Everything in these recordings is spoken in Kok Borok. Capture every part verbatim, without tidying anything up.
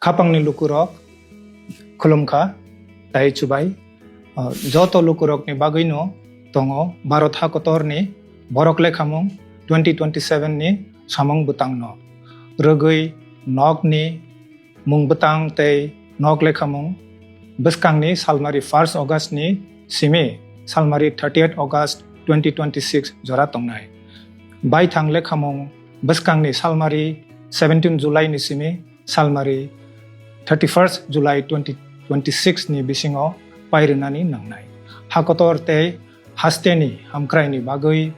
Hapangni lukurok khulumkha, tai chubai. Ah, joto lukurokni bagwino tongo Bharat hakotorni borok lekhamung twenty twenty-seven ni samung bwtangno rwgwi nokni mung bwtang tei nok lekhamung bwskangni salmari first August ni simi salmari thirtieth August twenty twenty-six jora tongnai. Baithang lekhamung bwskangni salmari seventeen July ni simi salmari thirty-first July twenty twenty-six ni bisingo pairwnani nangnai. Hakotor tei hasteni hamkraini bagwi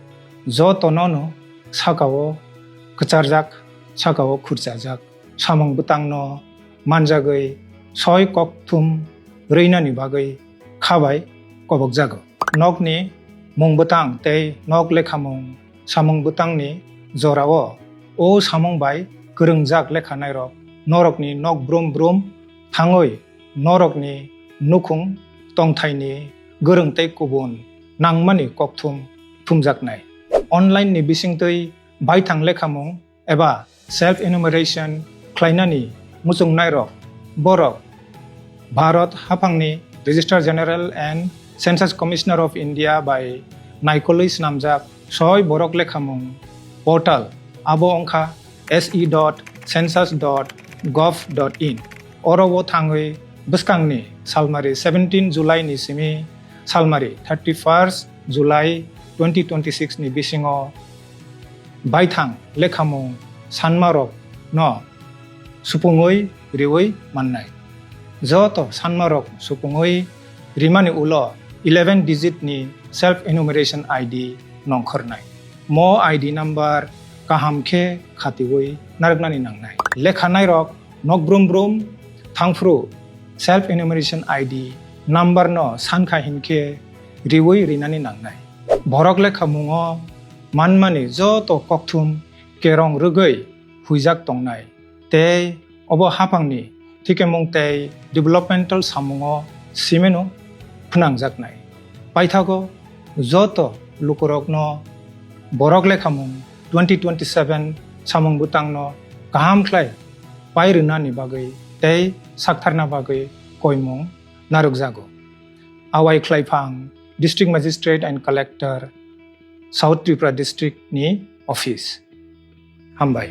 jotonono sakao kwcharjak, sakao khurchajak samung bwtangno manjagwi soi kokthum rwinani bagwi khabai kobokjago. Nokni mung bwtang tei nok lekhamung samung bwtangni jorao o samung bai kwrwngjak lekhanairok norokni nok brum brum thangwi norokni nukhung tongthaini gwrwng tei kubun nangmani kokthum thumjaknai. Online ni bisingtwi baithang lekhamung eba self enumeration khlainani muchungnairok borok Bharat haphangni Registrar General and Census Commissioner of India bai naikolwi swnamjak soi borok lekhamung portal, abo wngkha se dot census dot gov dot in. Oro o thangwi bwskangni salmari seventeen July ni simi salmari thirty-first July twenty twenty-six ni bisingo baithang lekhamung sanmarokno supungwi riwi mannai. Joto sanmarok supungwi rimani ulo eleven digit ni self enumeration I D nongkhornai. Mo I D number kaham khe khatiwi narwknani nangnai. Lekhanairok nok brum brum thangphru self enumeration I D number no sankha hinkhe riwi rinani nangnai. Borok lekhamungo manmani joto kokthum kerong rwgwi huijak tongnai tei obo haphangni thikemung tei developmental samungo simino phnangjaknai. Paithago joto lukurokno borok lekhamung twenty twenty-seven samung bwtangno kaham khlai pai rwnani bagwi tei saktharna bagwi koimung narwkjago. Awai khlai phang District Magistrate and Collector, South Tripura District ni office. Hambai.